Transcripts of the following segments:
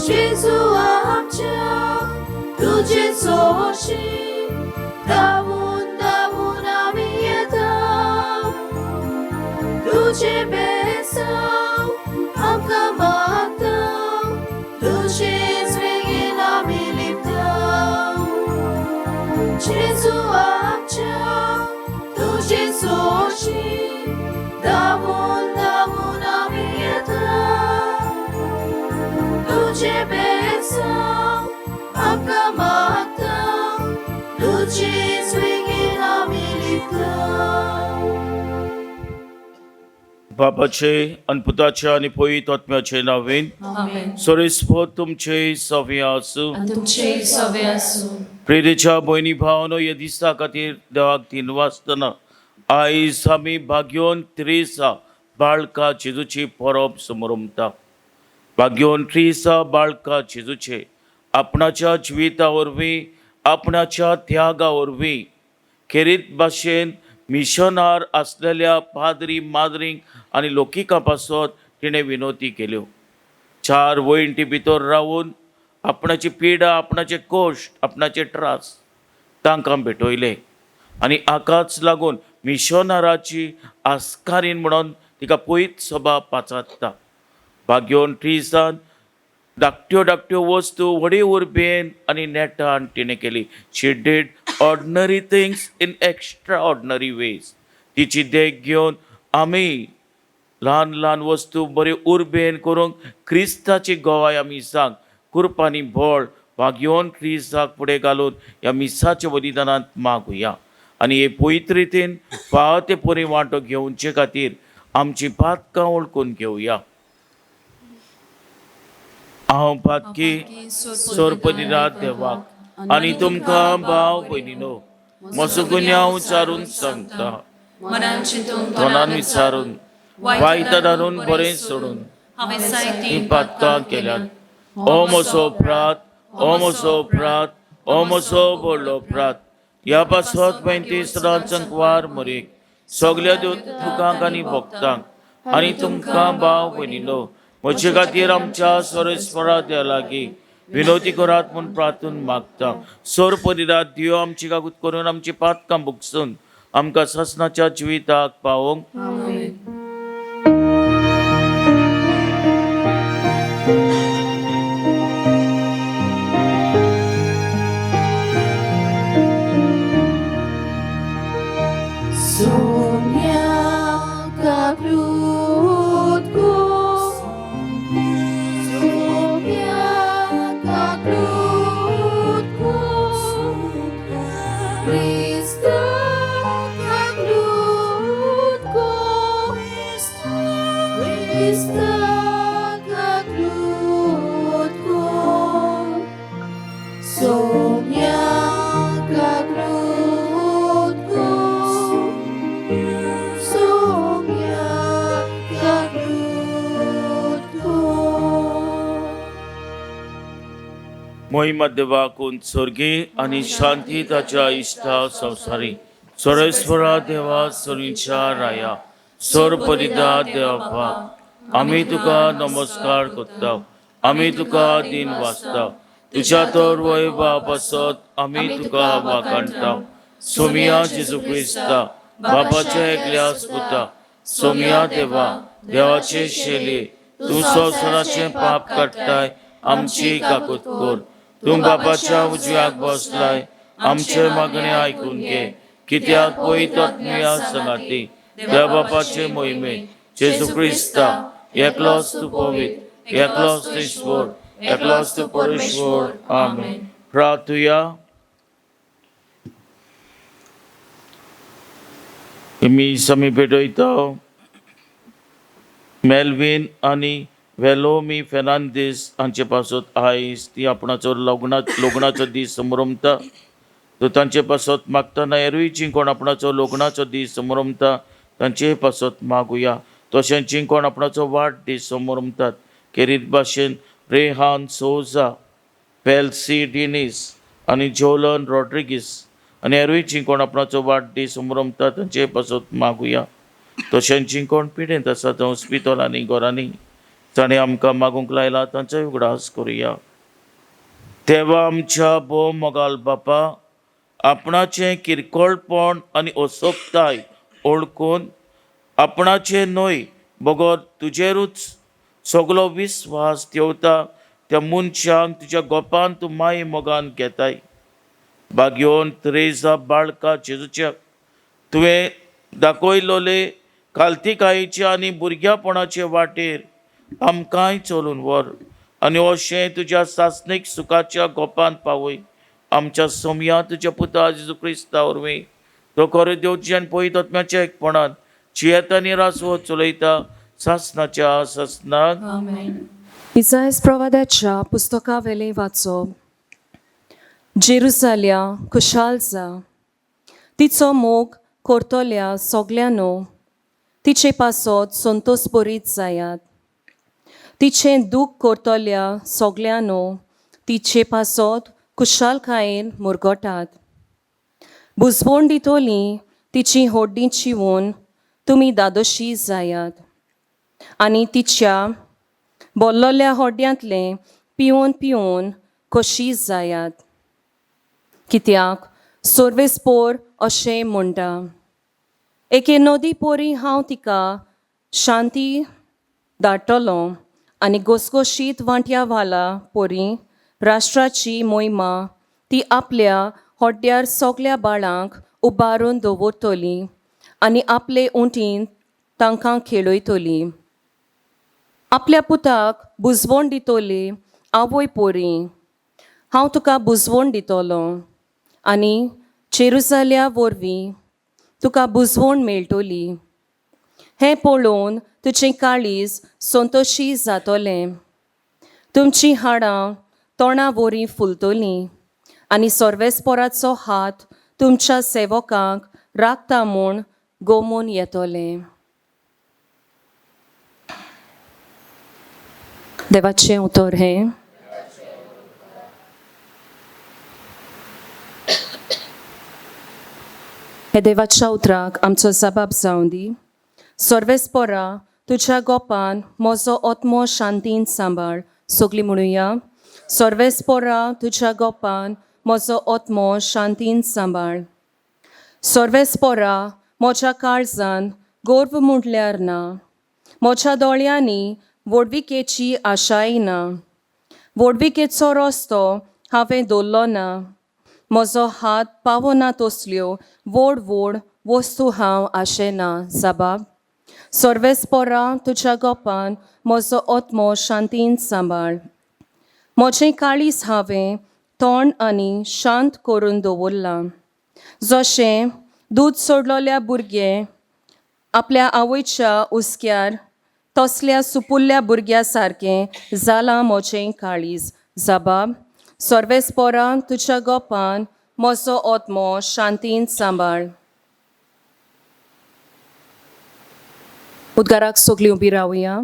जेजू आमच्या तुजे सोशी धांवून धांवून आमी येता तुजे बेसांव आमकां मागता तुजेच वेगेन आमी लिपता जेजू आमच्या तुजे सोशी धांवून धांवून आमी येता तुजे बेसांव आमकां मागता तुजेच वेगेन आमी लिपता. बापाचे आनी पुताचे आनी पवित्र आत्म्याचे नांवेन. आमेन. सोरेस्पत तुमचे सवे आसूं. आनी तुमचेय सवे आसूं. प्रेरीच्या भयणी भावानो, ह्या दिसा खातीर देवाक दिन वाचतना आयज आमी भाग्योन त्रेसा बाळका जेजूची परब समरमता. भाग्योन त्रेसा बाळका जेजूचे आपणाच्या जिविता वरवीं, आपणाच्या त्यागा वरवीं खेरीत भाशेन मिशनार आसलेल्या पाद्री माद्रींक आनी लोकिकां पासत तिणें विनोती केल्यो. चार वयंटी भितर रावून आपणाची पिडा, आपणाचे कश्ट, आपणाचे त्रास तांकां भेटयले आनी हाकाच लागून मिशनाराची आस्कारीन म्हणून तिका पयत सभा पाचारता. भाग्योन ट्रिसान धाकट्यो धाकट्यो वस्तू व्हडी उर्बेन आनी नेटान तिणें केली. She did ordinary things in extraordinary ways. तिची देख घेवन आमी ल्हान ल्हान वस्तू बऱ्यो उर्बेन करूंक क्रिस्ताची गवाय आमी सांग कुरपांनी बळ भाग्योन क्रिस्ताक फुडें घालून ह्या मिसाच्या बलिदानांत मागुया आनी हे पवित्र रितीन फावो ते परी वांटो घेवचे खातीर आमची पातकां वळखून घेवया. हांव पातकी सोरपदिरात देवाक आनी तुमकां भाव भयणीनो म्हजो गुन्यांव विचारून सांगता. मनान चिंतून, तोंडान विचारून, वायटां धाडून, बरें सोडून हांवें जायतीं तीं पातकां केल्यात. ओ म्हजो अपराध, ओ म्हजो अपराध, ओ म्हजो व्हडलो अपराध. ह्या पासत बेंती सदांच संकवार मरेक सगल्या दुकांक आनी भक्तांक आनी तुमकां भाव भयणीनो म्हजे खातीर आमच्या सरेस्वरा देवा लागीं विनोती करात म्हूण प्रार्थून मागता. सोर परिरात दियो आमची कागूत करून आमची पातकां बुकसून आमकां ससनाच्या जिविताक पावोवंक. आमेन. Sonia kaklutku, Sonia kaklutku, Krista kaklutku, Krista kaklutku, Sonia kaklutku, Sonia kaklutku. मोहिमा देवाकून स्वर्गी आनी शांती ताच्या इश्टा संवसारी. सरेस्वरा देवा, सरीच्या राया, सोर परिदा देवा, आमी तुका नमस्कार करता, आमी तुका दिन वाचता. तुज्या तर वैभवा पासत आमी तुका वाखाणटा. सोमिया जेजू क्रिस्ता, बापाच्या एकल्या पुता, सोमिया देवा, देवाचे शेली, तूं संवसाराचें पाप काडटाय, आमची काकूत कर. तूं बापाच्या उजव्याक बसलाय, आमचे मागणे आयकून घे. कित्याक पवित्र आत्म्या संगाती त्या बापाचे मोहिमे जेजू क्रिस्ता, एकलोच तूं पवित्र, एकलोच तूं ईश्वर, एकलोच तूं परमेश्वर. आमेन. प्रार्थुया. मीस आमी भेटयता मेल्वीन आनी वेलोमी फेर्नांदीस हांचे पासत. आयज ती आपणाचो लग्नाचो दीस समरमता, तर तांचे पासत मागतना हेरूय जी कोण आपणाचो लग्नाचो दीस समरमता तांचे पासत मागुया. तशेंच जी कोण आपणाचो वाड दीस समरमतात, खेरीत भाशेन रेहान सोजा, पेल्सी डिनीस आनी जोलन रॉड्रिगीस आनी हेरूय जी कोण आपणाचो वाडदीस समरमता तांचे पासत मागुया. तशेंच जी कोण पिडेंत आसा, जावं हॉस्पिटलांनी, घरांनी, ताणें आमकां मागूंक लायला तांचोय उगडास करुया. देवा आमच्या भोव मोगाल बापा, आपणाचें किरकोळपण आनी असोक्ताय ओळखून आपणाचें न्हय बगर तुजेरूच सगलो विस्वास देवता त्या मनशांक तुज्या गोपान तूं माय मोगान घेताय. भाग्योन त्रेजा बाळका जेजूच्या तुवें दाखयलोले कालतिकायेचे आनी भुरग्यापणाचे वाटेर आमकांय चलून व्हर आनी अशें तुज्या सासणीक सुखाच्या गोपान पावय. आमच्या सोमया तुज्या पुता जेजू क्रिस्ता वरवीं, तो खरो देव तुज्यान पळयत आत्म्याच्या एकपणान जियेता आनी रासवो चलयता सासनाच्या सासनाक. आमेन. इसायस प्रवादाच्या पुस्तकावेलें वाचप. जेरुजाल्या खुशाल जा, तिचो मोग करतल्या सगल्यांनो तिचे पासत संतोस बरीत जायात. तिचें दूख करतल्या सगल्यांनो तिचे पासत खुशालकायेन मुरगटात. बुजवण दितली तिची होड्डीं चिवून तुमी दादोशी जायात आनी तिच्या बोल्लोल्या होड्ड्यांतलें पिवन पिवन खोशी जायात. कित्याक सोर्वेसपोर अशें म्हणटा, एके नदी पोरी हांव तिका शांती धाडटलो आनी घसघशीत वांट्या वाला पोरी राष्ट्राची मोहिमा ती आपल्या होड्ड्यार सगल्या बाळांक उबारून दवरतली आनी आपले उंटीन तांकां खेळयतली. आपल्या पुताक बुजवण दितली आवय पोरी हांव तुका बुजवण दितलो आनी चेरुजाल्या वरवीं तुका बुजवण मेळटली. हें पळोवन तुजें काळीज संतोशी जातलें, तुमचीं हाडां तोंडा वरी फुलतलीं आनी सर्वेस्पोराचो हात तुमच्या सेवकांक राखता म्हूण गोमून येतलें. देवाचें उतर हें. हे देवाच्या उतराक आमचो जबाब जावं दी. सर्वेस्पोरा तुज्या गोपान म्हजो आत्मो शांतीन सांबाळ. सगलीं म्हणुया, सर्वेस्पोरा तुज्या गोपान म्हजो आत्मो शांतीन सांबाळ. सर्वेस्पोरा म्हज्या काळजान गर्व म्हटल्यार ना, म्हज्या दोळ्यांनी व्हडविकेची आशाय ना. व्हडविकेचो रस्तो हांवें दवरलो ना, म्हजो हात पावना तसल्यो व्हड व्हड वस्तू हांव आशेना. जबाब सर्वेस्पोरा तुज्या गोपान म्हजो आत्मो शांतीन सांबाळ. म्हजें काळीज हांवें तोंड आनी शांत करून दवरलां, जशें दूद सोडलोल्या भुरगें आपल्या आवयच्या हुस्क्यार तसल्या सुपुल्ल्या भुरग्या सारकें जालां म्हजें काळीज. जबाब सर्वेस्पोरा तुज्या गोपान म्हजो आत्मो शांतीन सांबाळ. उद्गाराक सगलीं उबी रावया.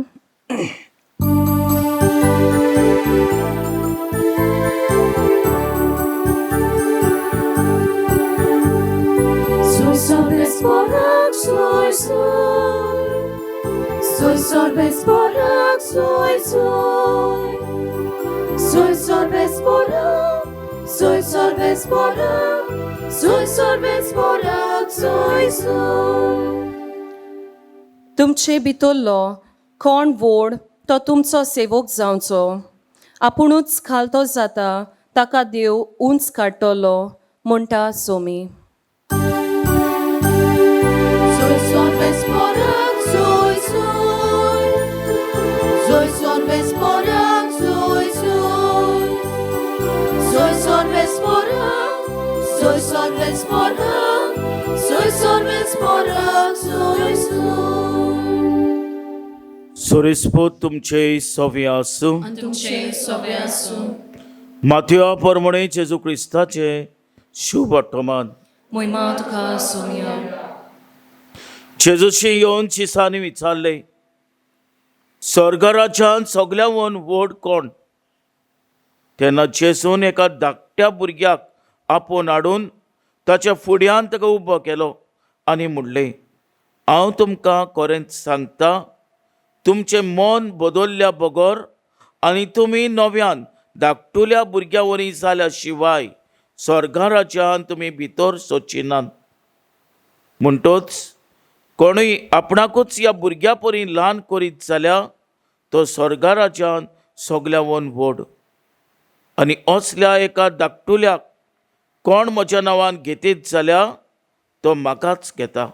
Soy sorbes porak, soy soy. Soy sorbes porak, soy soy. Soy sorbes porak, soy sorbes porak. Soy sorbes porak, soy soy. तुमचे भितरलो कोण व्हड तो तुमचो सेवक जावचो, आपुणूच खालतो जाता ताका देव उंच काडटलो म्हणटा Somi. Soy sorbes porak, soy soy. Soy sorbes porak, soy soy. Soy sorbes porak, soy sorbes porak. Soy sorbes porak, soy soy. सोरेस्पोत तुमचे सवे आसूं. आनी तुमचे सोबे आसूं. माथ्या प्रमाणे जेजू क्रिस्ताचे शुभ वर्तमान. मोहिमा तुका सोमिया. जेजूशी येवन शिसांनी विचारले, स्वर्गराज्यान सगल्यावन व्हड कोण? तेन्ना जेजून एका धाकट्या भुरग्याक आपोवन हाडून ताच्या फुड्यान ताका उबो केलो आनी म्हणलें, हांव तुमकां खरेंच सांगता, तुमचें मन बदल्ल्या बगर आनी तुमी नव्यान धाकटुल्या भुरग्यां वरी जाल्या शिवाय स्वर्गा राज्यान तुमी भितर सरची नात. म्हणटच कोणूय आपणाकूच ह्या भुरग्या परी ल्हान करीत जाल्यार तो स्वर्गा राज्यान सगल्यावन व्हड. आनी असल्या एका धाकटुल्याक कोण म्हज्या नांवान घेतीत जाल्यार तो म्हाकाच घेता.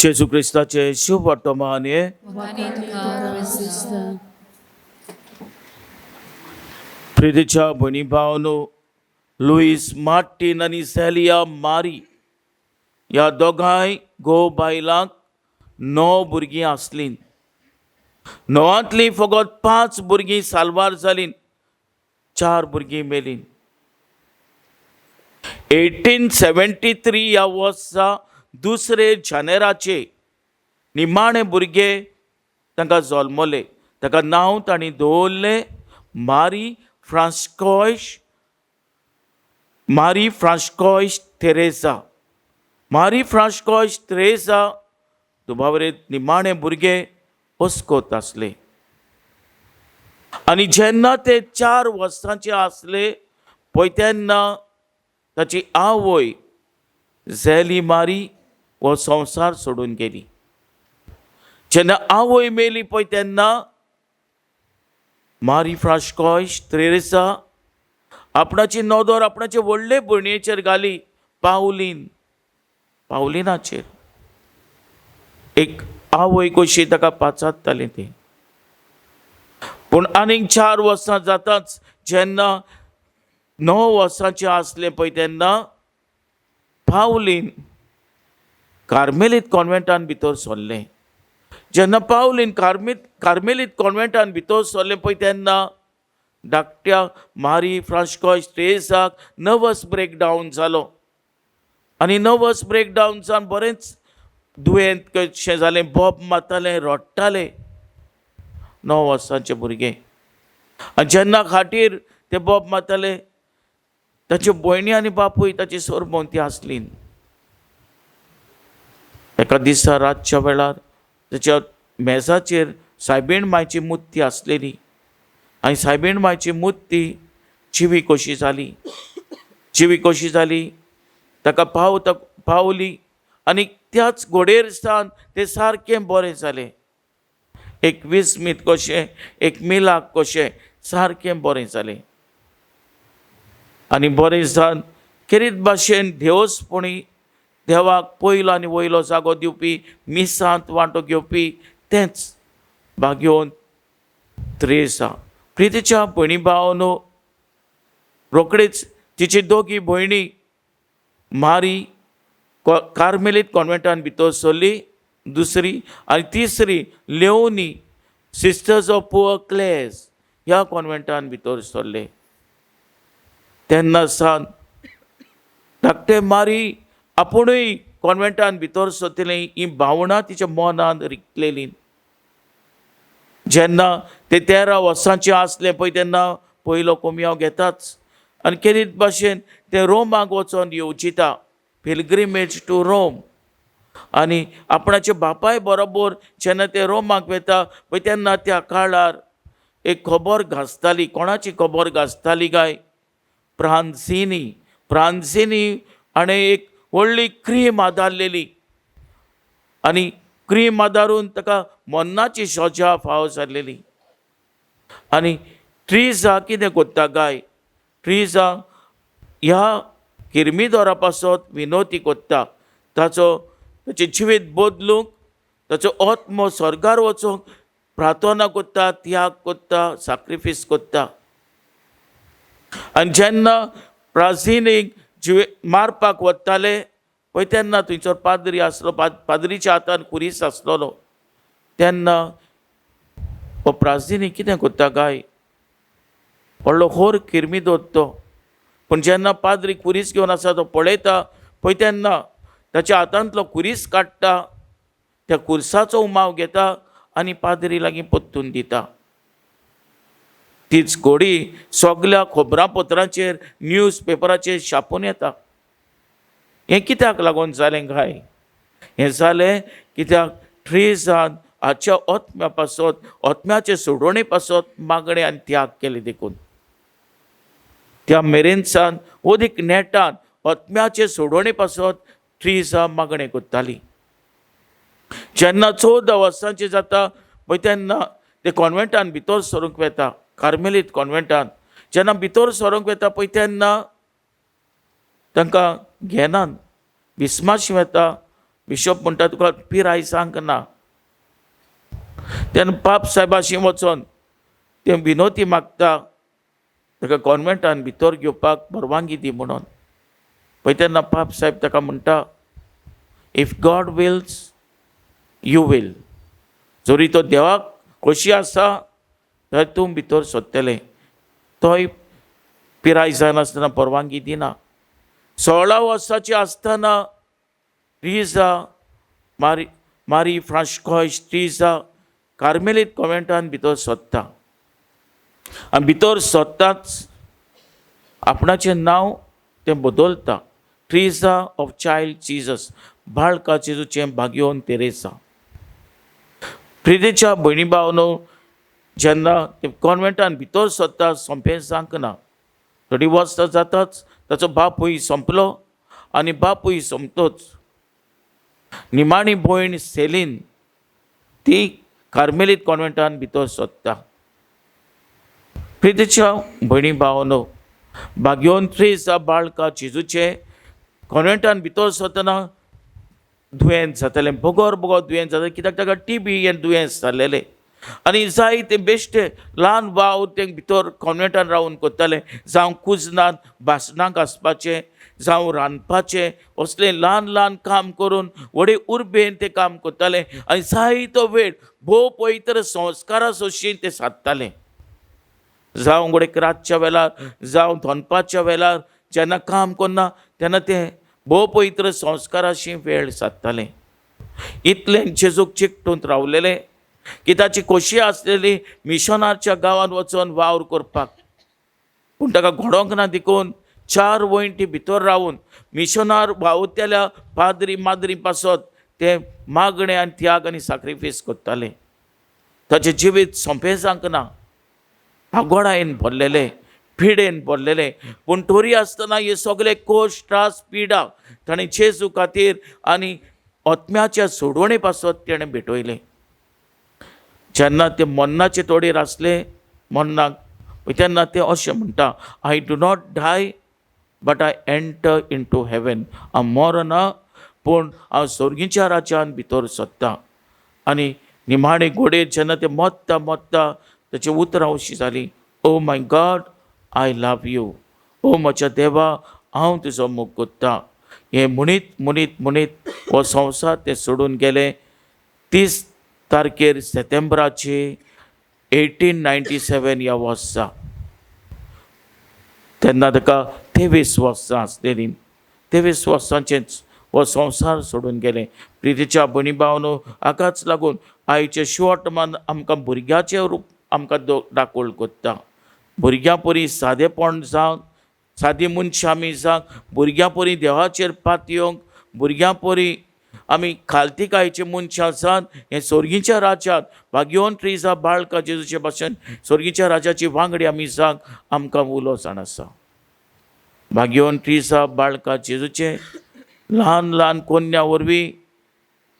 जेजू क्रिस्ताचें शुभ वर्तमान हें. वाणी तुका क्रिस्ता. प्रितीच्या भयणी भावनो, लुईस मार्टीन आनी सेलिया मारी ह्या दोगांय घोव बायलांक 9 भुरगीं आसलीं. 9तांतलीं फकत 5 भुरगीं साल्वार जालीं, 4 भुरगीं मेलीं. 1873 ह्या वर्सा दुसरे जानेराचे निमाणे भुरगे तांकां जल्मले. ताका नांव तांणी दवरलें मारी फ्रांस्कॉयश, मारी फ्रांस्कॉयश तेरेजा. मारी फ्रांस्कॉयश तेरेजा दुबावरेत निमाणे भुरगे अस्कोत आसले. आनी जेन्ना ते 4 वर्सांचे आसले पळय तेन्ना ताची आवय झेली मारी हो संवसार सोडून गेली. जेन्ना आवय मेली पळय तेन्ना मारी फ्रांस्कॉयश त्रेरेसा आपणाची नदर आपणाचे व्हडले भयणीचेर घाली, पावलीन, पावलिनाचेर. एक आवय कशी ताका पाचारताली ती. पूण आनीक 4 वर्सां जाताच जेन्ना 9 वर्सांचें आसलें पळय तेन्ना पावलीन कार्मेलीत कॉन्वेंटान भितर सरलें. जेन्ना पावलीन कार्मेलीत कॉन्वेंटान भितर सरलें पळय तेन्ना धाकट्या मारी फ्रांस्कॉयश त्रेसाक नर्वस ब्रेकडावन जालो. आनी नर्वस ब्रेकडावन जावन बरेंच दुयेंत कशें जालें, बोब मारतालें, रडटालें. 9 वर्सांचें भुरगें. आनी जेन्ना खाटीर तें बोब मारतालें ताच्यो भयणी आनी बापूय ताची सरभोंवती आसली. एका दिसा रातच्या वेळार ताच्या मेजाचेर सायबीण मायची मुर्ती आसलेली आनी सायबीण मायची मुर्ती जिवी कशी जाली, जिवी कशी जाली ताका पावली आनी त्याच घोडेर सावन तें सारकें बरें जालें. एक विस्मीत कशें, एक मिलाक कशें सारकें बरें जालें. आनी बरें जावन खेरीत भाशेन देवसपणी देवाक पयलो आनी वयलो जागो दिवपी, मिसांत वांटो घेवपी तेंच भाग्योवन त्रेसा. प्रितीच्या भयणी भावनो, रोखडीच तिची दोगी भयणी मारी कार्मेलीत कॉन्वेंटान भितर सरली, दुसरी आनी तिसरी Leonie sisters of poor Clares ह्या कॉन्वेंटान भितर सरले. तेन्ना सावन धाकटे मारी आपुणूय कॉन्वेंटान भितर सरतलें ही भावना तिच्या मनान रिकलेली. जेन्ना ते 13 वर्सांचे आसले पळय तेन्ना पयलो कोमयाव घेताच आनी खेरीत भाशेन ते रोमाक वचोन येवजिता, पिलग्रिमेज टू रोम. आनी आपणाचे बापाय बरोबर जेन्ना ते रोमाक वता पळय तेन्ना त्या काळार एक खबर घासताली. कोणाची खबर घासताली काय? प्रांझिनी. प्रांझिनी हाणें एक व्हडली क्रीम आदारलेली आनी क्रीम आदारून ताका मरणाची सजा फावो जाल्लेली. आनी ट्रिजा कितें करता काय? ट्रिजा ह्या किर्मीदोरा पासत विनोती करता, ताचें जिवीत बदलूंक, ताचो आत्मो स्वर्गार वचूंक प्रार्थना करता, त्याग करता, साक्रिफीस करता. आनी जेन्ना प्राझिनीक जिवे मारपाक वताले पळय तेन्ना थंयसर पाद्री आसलो, पाद्रीच्या हातान खुरीस आसलेलो. तेन्ना हो प्राझिनी कितें करता काय? व्हडलो होर किर्मीदोर तो. पूण जेन्ना पाद्री खुरीस घेवन आसा तो पळयता पळय तेन्ना ताच्या हातांतलो खुरीस काडटा, त्या खुरसाचो उमाव घेता आनी पाद्री लागीं परतून दिता. तीच घोडी सगल्या खबरांपत्रांचेर, न्यूज पेपराचेर छापून येता. हें कित्याक लागून जालें काय? हें जालें कित्याक ट्रेजान हाच्या आत्म्या पासत, आत्म्याचे सोडवणे पासत मागणें आनी त्याग केले देखून. त्या मेरेनसान अदीक नेटान आत्म्याचे सोडवणे पासत ट्रेजा मागणें करताली. जेन्ना 14 वर्सांची जाता पळय तेन्ना ते कॉन्वेंटान भितर सरूंक वेता, कार्मेलीत कॉन्वेंटान जेन्ना भितर सरूंक वेता पळय तेन्ना तांकां घेनात, विस्माश वेता. बिशप म्हणटा तुका पिराय सांग ना. तेन्ना पाप सायबाशी वचोन ते विनोती मागता ताका कॉन्वेंटान भितर घेवपाक परवानगी दी म्हणून. पळय तेन्ना पाप सायब ताका म्हणटा, if God wills you will. जरी तो देवाक खोशी आसा जाल्यार तूं भितर सोदतलें. तोय पिराय जायनासतना परवानगी दिना. 16 वर्साची आसतना ट्रिजा मारी मारी फ्रांस्कॉयश ट्रिजा कार्मेलीत कॉन्वेंटान भितर सोदता आनी भितर सोदताच आपणाचें नांव तें बदलता, ट्रिजा ऑफ चायल्ड जिजस, बाळका जेजूचें भाग्योन तेरेसा. प्रितीच्या भयणी भावनो, जेन्ना ते कॉन्वेंटान भितर सोदता सोंपें जावंक ना. थोडी वर्सां जाताच ताचो बापूय सोंपलो आनी बापूय सोंपतोच निमाणी भयण सेलीन ती कार्मेलीत कॉन्वेंटान भितर सोदता. प्रितीच्या भयणी भावनो, भाग्योन त्रेजा बाळका जेजूचें कॉन्वेंटान भितर सरतना दुयेंत जातालें, बगर बगर दुयेंत जातालें, कित्याक ताका टीबी हें दुयेंस जाल्लेलें आनी जाय तें बेश्टे ल्हान वावर तें भितर कॉन्वेंटान रावन करतालें, जावं कुजनान बासणां घांसपाचें, जावं रांदपाचें, असलें ल्हान ल्हान काम करून व्हडे उर्बेन तें काम करतालें आनी जायतो वेळ भोव पवित्र संस्कारा सोशीन तें सादतालें. जावं घडये रातच्या वेळार, जावं दनपारच्या वेळार जेन्ना काम करना तेन्ना तें भोव पवित्र संस्काराशी वेळ सादतालें. इतलें जेजूक चिकटून रावलेलें की ताची खोशी आसलेली मिशनाच्या गांवांत वचोन वावर करपाक, पूण ताका घडोंक ना देखून 4 वण्टी भितर रावन मिशनार वावुरतल्या पाद्री माद्री पासत ते मागणें आनी त्याग आनी साक्रिफीस करताले. ताचें जिवीत सोंपें जावंक ना, आगोळायेन भरलेलें, पिडेन भरलेलें, पूण तोरी आसतना हे सगळे कोश त्रास पिडा ताणें जेजू खातीर आनी आत्म्याच्या सोडवणे पासत तेणें भेटयलें. जेन्ना ते मरणाचे तोडीर आसले मरणाक तेन्ना ते अशें म्हणटा, I do not die but I enter into heaven. हांव मरना पूण हांव सोर्गीच्या राज्यान भितर सोदतां. आनी निमाणे घोडेर जेन्ना ते मत्ता मत्ता ताची उतरां अशीं जालीं, O my God I love you, ओ म्हज्या देवा हांव तुजो मोग कोत्ता. हें म्हणीत म्हणीत म्हणीत हो संवसार ते सोडून गेले 30 तारखेर सप्टेंबराचे 1897 ह्या वर्सा. तेन्ना ताका 23 वर्सां आसलेलीं. 23 वर्सांचेच हो संवसार सोडून गेले. प्रितीच्या भयणी भावनो, हाकाच लागून आयचे शिवटमान आमकां भुरग्याचें रूप आमकां दाखोवल कोत्ता. भुरग्यां परी सादेपण जावन सादी मनशां आमी जावंक, भुरग्यां परी देवाचेर पातयेवंक, भुरग्यां परी आमी खालतीकायचे मनशां जावन हें सोर्गीच्या राज्यांत भाग्योन ट्रिजा बाळका जेजूचे भाशेन सोर्गीच्या राज्याची वांगडी आमी जावंक आमकां उलो जाण आसा. भाग्योन ट्रिजा बाळका जेजूचे ल्हान ल्हान कोन्या वरवीं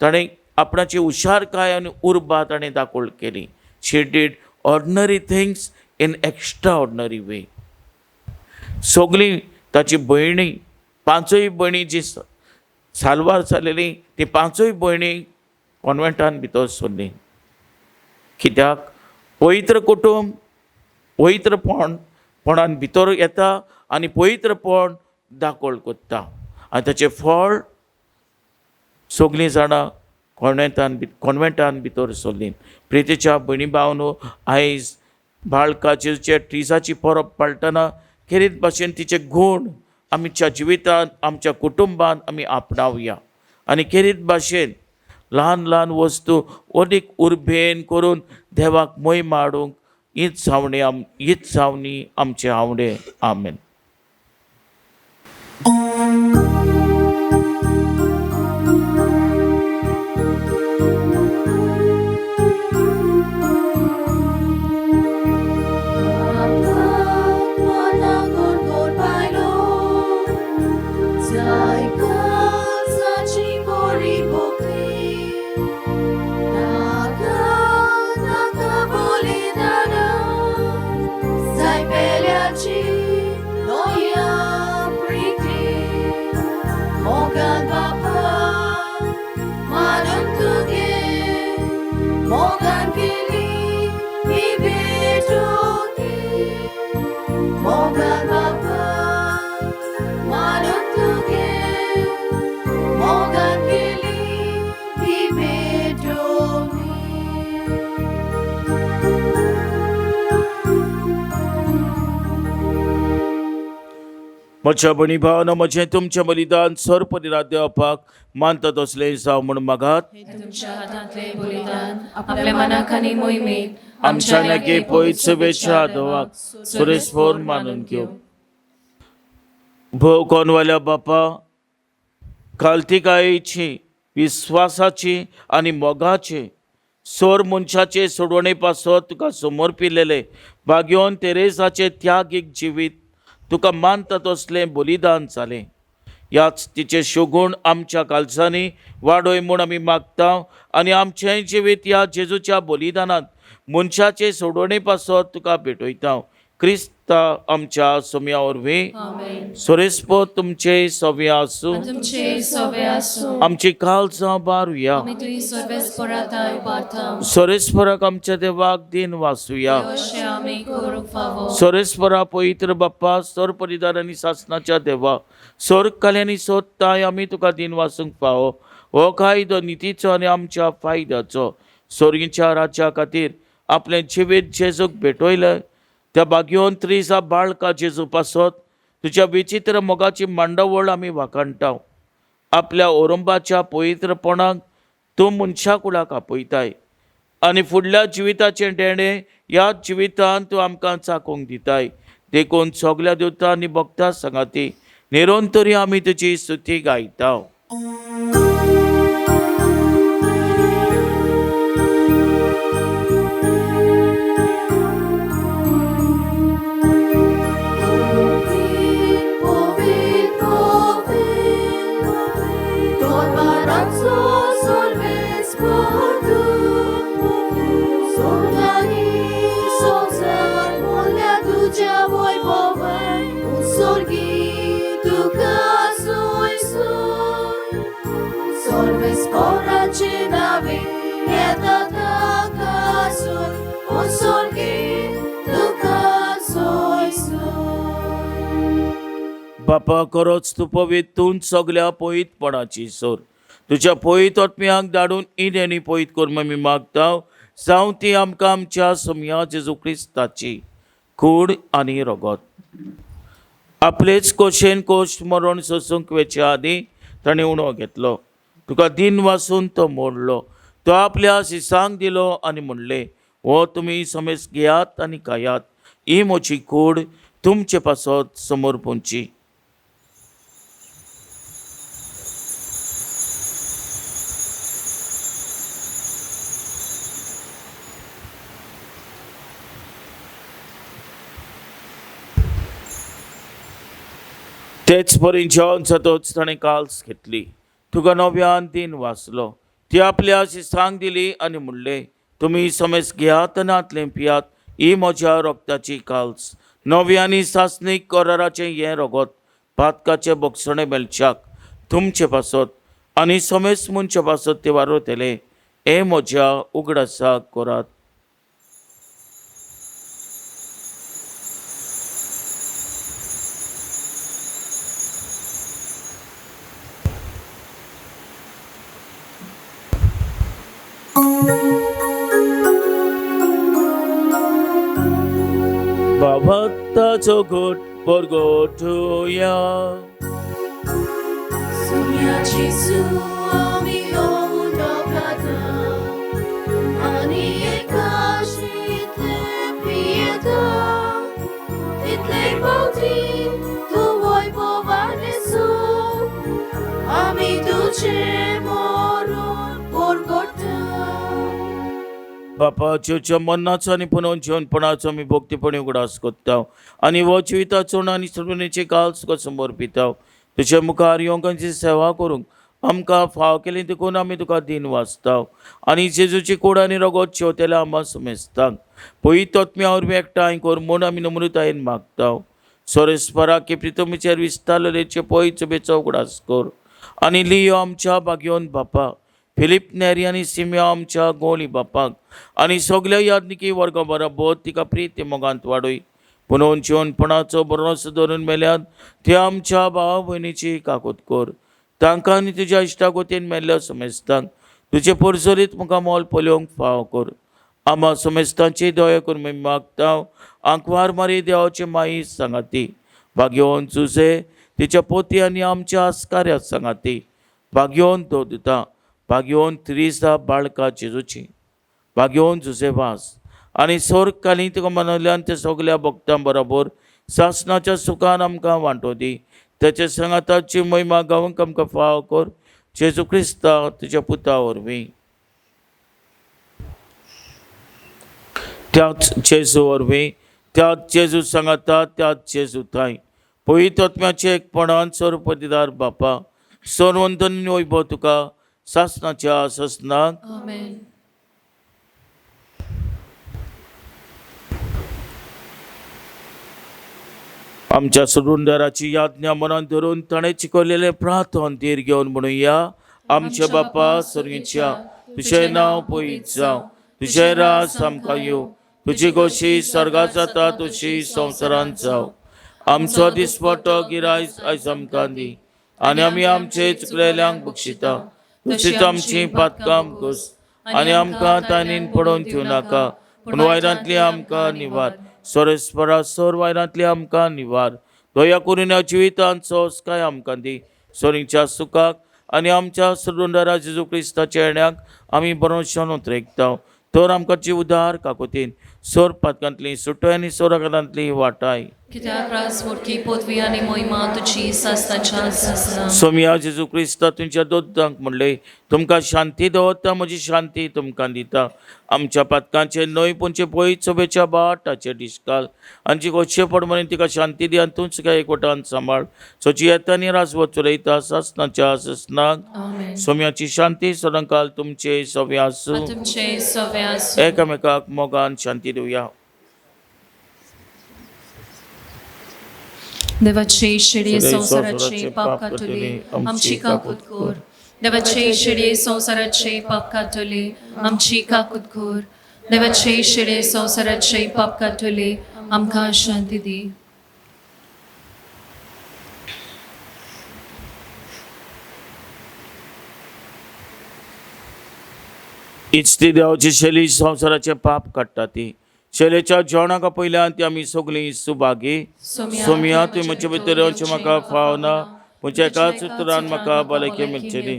ताणें आपणाची हुशारकाय आनी उर्बा ताणें दाखोवल केली. She did ordinary things in extraordinary way. सगळीं ताची भयणी, 5 भयणी जी साल्वार जालेली ती 5 भयणी कॉन्वेंटान भितर सरली. कित्याक पवित्र कुटुंब पवित्रपण पणान भितर येता आनी पवित्रपण दाखोवल कोत्ता आनी ताचें फळ सगळीं जाणां कॉन्वेंटान भितर सरलीं. प्रितीच्या भयणी भावनो, आयज बाळकाचेर ट्रिजाची परब पाळटना खेरीत भाशेन तिचे गूण आमच्या जिवितांत आमच्या कुटुंबांत आमी आपणावया आनी खेरीत भाशेन ल्हान ल्हान वस्तू अदीक उर्बेन करून देवाक मोय हाडूंक हीच हावणी हीच हावणी आमचे आवडे. आमेन. म्हज्या भयणी भावानो, म्हजें तुमचें बलिदान सरपरिरात देवपाक मानता तसलें जावं म्हूण मागात. हे तुमच्या हातांतलें बलिदान आपल्या मनाक आनी मोहिमेक आमच्या नागे पयत शुभेच्छा देवाक सुरेस्फोर मानून घेवं. भोव कोनवाल्या बापा, खालतीकायेची, विस्वासाची आनी मोगाची सोर मनशाचे सोडवणे पासत तुका समोर पिलेले भाग्योन तेरेजाचे त्यागीक जिवीत तुका मानता तसलें बलिदान जालें. ह्याच तिचे शोगूण आमच्या कालसांनी वाडय म्हूण आमी मागता आनी आमचेंय जिवीत ह्या जेजूच्या बलिदानांत मनशाचे सोडवणे पासत तुका भेटयता, क्रिस्ता आमच्या सोम्या वरवीं. आमेन. सोरेस्पो तुमचे सवे आसूं. तुमचे सवे आसूं. आमची कालसां बारुया. आमी तुजी सर्वेस्पराताय उबारता. सोरेस्पराक आमच्या देवाक दिन वासुया. अशें आमी करूंक फावो. सोरेस्परा पवित्र बाप्पा, सोर परिदार आनी सासनाच्या देवा, सोर काल्यांनी सोदताय आमी तुका दिन वासूंक फावो. हो कायदो नितीचो आनी आमच्या फायद्याचो. सोर्गीच्या राज्या खातीर आपलें जिवीत जेजूक भेटयलें त्या भाग्योन त्रिसा बाळका जेजू पासत तुज्या विचित्र मोगाची मांडावळ आमी वाखाणटा. आपल्या ओरंबाच्या पवित्रपणाक तूं मनशा कुळाक आपयताय आनी फुडल्या जिविताचें देणें ह्या जिवितांत तूं आमकां चाकोवंक दिताय. देखून सगल्या देवता आनी भक्ता सांगाती निरंतरी आमी तुजी स्तुती गायता. बापा, खरोच तूं पवित्र, तूं सगल्या पवित्रपणाची सोर. तुज्या पवित्र आत्म्याक धाडून ही देणी पवित्र कर आमी मागता, जावं ती आमकां आमच्या सोमया जेजू क्रिस्ताची कूड आनी रगत. आपलेच कोशेन कोश मरण सोसूंक वेच्या आदीं ताणें उणो घेतलो, तुका दिन वासून तो मोडलो, तो आपल्या शिसांक दिलो आनी म्हणलें, हो तुमी समेज घेयात आनी खायात, ही म्हजी कूड तुमचे पासत समोर पोंची. तेच परी जेवण जातच ताणें काल्स घेतली, तुका नव्यान दिन वाचलो, ती आपल्या शिसांक दिली आनी म्हणलें, तुमी समेज घेयात आनी हातलें पियात, ही म्हज्या रोगताची काल्स, नवी आनी सासणीक कराराचें हें रगत पातकाचें बक्षणें मेळच्याक तुमचे पासत आनी समेज मनच्या पासत तें वारवतलें. हें म्हज्या उगडासाक करात. बाबा घोट परगोटुया. सुम्या जेजू आमी उदकांत आनी एकाशितले पियेता, तितले पावटी तूं वैभवान येसू, आमी तुजें मरून परगटा. बापा, जेवच्या मरणाचो आनी पुनोवन जेवणपणाचो आमी भक्तीपणी उगडास करता आनी हो जिविताचो आनी सडवणेचे काल तुका समर्पिता. तुज्या मुखार येवंक सेवा करूंक आमकां फाव केली देखून आमी तुका दिन वाचता आनी जेजूची कूड आनी रगत शेवतेल्या आमकां समेस्तांक पवित्र आत्म्या वरवीं एकठांय कर म्हूण आमी नम्रतायेन मागता. सोरेस्परा की प्रितमीचेर विस्तारलेचे पयच बेचो उगडास कर आनी लियो आमच्या भाग्योन बापा, फिलीप नेरी आनी सिमिया आमच्या गोली बापाक आनी सगल्या यादनिकी वर्गा बराबर तिका प्रिती मोगांत वाडय. पुनोवन जिवनपणाचो बरोस धरून मेल्यात ते आमच्या भाव भयणीची काकूत कर, तांकां आनी तुज्या इश्टागोतीन मेल्ल्या समेस्तांक तुजे परजरीत मुखार मोल पळोवंक फाव कर. आमा समेस्तांची दया कर आमी मागता. आंकवार मारी देवाची माई सांगाती भाग्यवंत जुजे तिच्या पोती आनी आमच्या आस्कार्या सांगाती भाग्योवन तो दिता भाग्योवन त्रिसा बाळका जेजूची भाग्योवन जुजेवास आनी सोर्ग काली तुका मनयल्यान ते सगल्या भक्तां बरोबर सासणाच्या सुखान आमकां वांटो दी तेचे सांगाताची महिमा गावंक आमकां फाव कर जेजू क्रिस्ता तुज्या पुता वरवीं त्याच जेजू वरवीं त्याच जेजू सांगाता त्याच जेजू थंय पवित्र आत्म्याचे एकपणान सर्वपदिदार बापा सर्वंतन वैभव तुका सासणाच्या सासणाक. आमेन. आमच्या सुरुंदराची याज्ञा मनात धरून ताणें शिकवलेलें प्रार्थन धीर घेवन म्हणुया. आमच्या बापा सर्गीच्या, तुजें नांव पयत जावं, तुजें राज आमकां येवं, तुजी गोशी स्वर्गात जाता तशी संवसारांत जावं. आमचो दिसपटो गिरायस आयज आमकां दी आनी आमी आमचे चुकलेल्यांक बक्षिता तशीच आमची पातकां घोस आनी आमकां ताणीन पडोवन दिवं नाका पूण वायरांतली आमकां निवार. सोरेस्परा सोर वायरांतली आमकां निवार. दया करून ह्या जिवितांत सोंसकाय आमकां दी. सोरींच्या सुखाक आनी आमच्या सुरुंदरा जेजू क्रिस्ताच्या येण्याक आमी बरोवशन उतरेकता. तर आमकां जीव उदार काकोतीन सोर पातकांतली सुटय आनी सोराकांतली वाटाय. कित्याक राज मोडकी पदवी आनी मोहिमा तुजी सासणाच्या सासणाक. सोमया जेजू क्रिस्ता तुमच्या दोतांक म्हणले तुमकां शांती दवरता म्हजी शांती तुमकां दिता. आमच्या पातकांचे न्हय पूण पयत सोबेच्या बाटाचे डिस्काल आनी जी गोशे पड म्हणून तिका शांती दी आनी तूंच काय एकवटान सांबाळ सोची येता आनी राजवत चलयता सासणाच्या सासणाक. आमेन. सोम्याची शांती सदांकाल तुमचे सवे आसूं. आनी तुमचे सवे आसूं. एकामेकाक मोगान शांती दिवया. देवाचे शेडये शेडये संवसाराचे संवसाराचे पाप पाप कातले कातले, आमची काकूत कर. देवाचे शेडये संवसाराचे पाप कातले आमची काकूत कर. देवाचे शेडये संवसाराचे पाप कातले आमकां शांती दी. इचती देवाची शैली संवसाराचे पाप काडटा ती शैलेच्या जेवणाक पयल्यान ती आमी सगळीं सुभागी. सोमया तुवें म्हजे भितर येवचें म्हाका फावना पूण एकाच उतरान म्हाका भलायकी मेळचेली.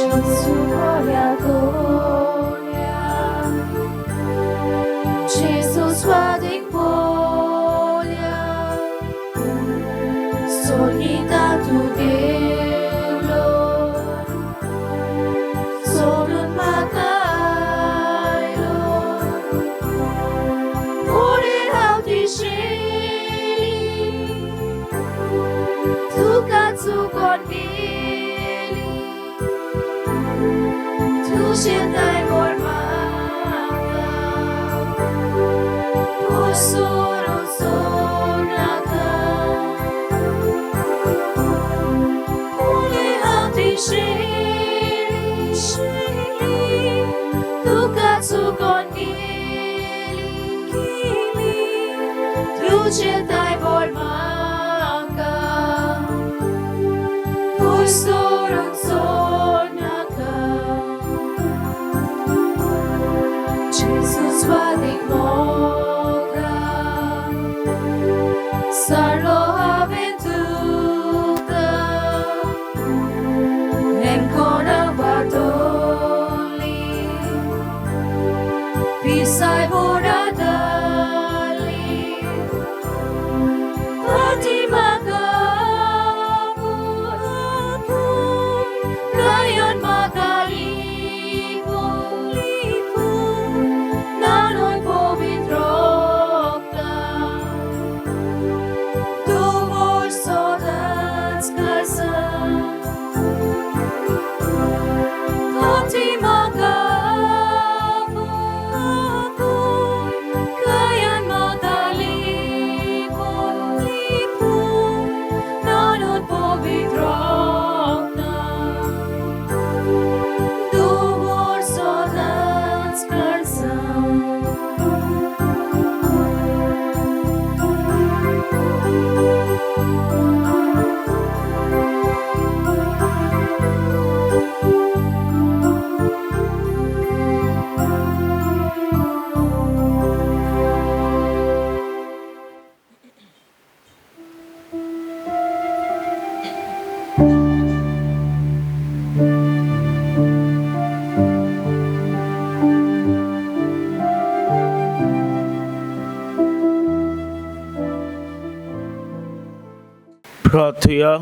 Gesù gloria, gloria, Gesù sua gloria, solita tu Dios, solo makailo, ore hauti sheli, tu katsu konili. 出现在我马我苏鲁苏那克，乌里好的是是里，杜卡苏贡尼里，出现在我马克，我苏鲁苏那克。Jesus wa moka Sarlo aventuka Encona Bartoli प्रार्थुया.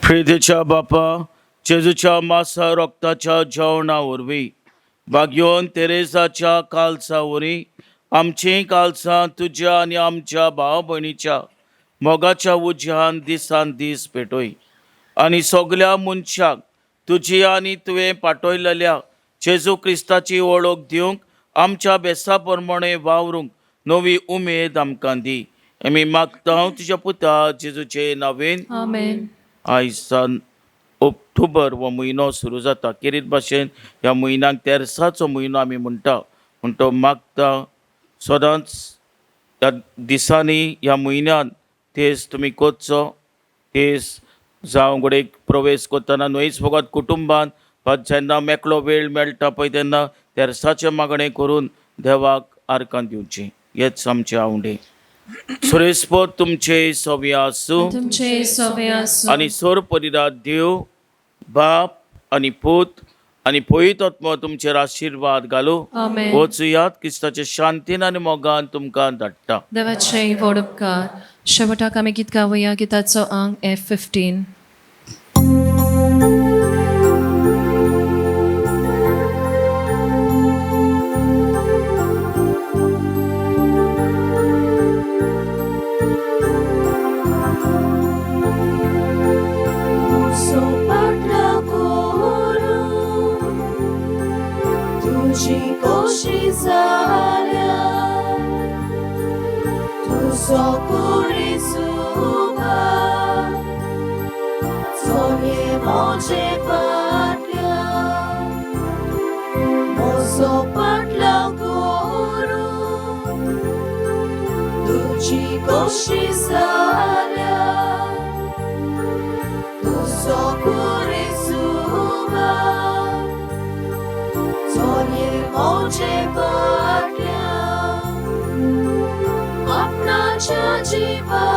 प्रितीच्या बापा, जेजूच्या मासा रक्ताच्या जेवणा वरवीं भाग्योन तेरेसाच्या कालसा वरी आमचीं कालसां तुज्या आनी आमच्या भाव भयणीच्या मोगाच्या उज्यान दिसान दीस पेटय आनी सगल्या मनशाक तुजी आनी तुवें पाठयलेल्या जेजू क्रिस्ताची वळख दिवंक आमच्या बेसा प्रमाणें वावरूंक नवी उमेद आमकां दी. आमी मागता तुज्या पुता जेजूचे नांवेन. आमेन. आयज ऑक्टोबर हो म्हयनो सुरू जाता. केरीत भाशेन ह्या म्हयन्याक तेर्साचो म्हयनो आमी म्हणटा. म्हण तो मागता सदांच ह्या दिसांनी ह्या म्हयन्यांत तेज तुमी करचो. तेज जावं घडये प्रवेश करतना न्हयच फकत कुटुंबान, पण जेन्ना मेकळो वेळ मेळटा पळय तेन्ना तेर्साचें मागणें करून देवाक आर्कां दिवचीं. हेच आमचे आवडे. सुरेस्पद तुमचे सवी आसूं. तुमचे सोवे आसूं. आनी सोर परिरात देव बाप आनी पूत आनी पवित्र आत्मो तुमचेर आशिर्वाद घालू. आमेन. वचुयात क्रिस्ताचे शांतीन आनी मोगान तुमकां धाडटा. देवाचे व्हड उपकार. शेवटाक आमी गीत गावया. गिताचो आंग F15. तुजी कोशी जाल्या तुजो कुरी सुबा चोये मोजे फाटल्या मोजो पाटला करू तुजी कोशी जाल्या तुजो कुरी सुबा चोये मोजे फाटल्या आपणाच्या जिवाच्या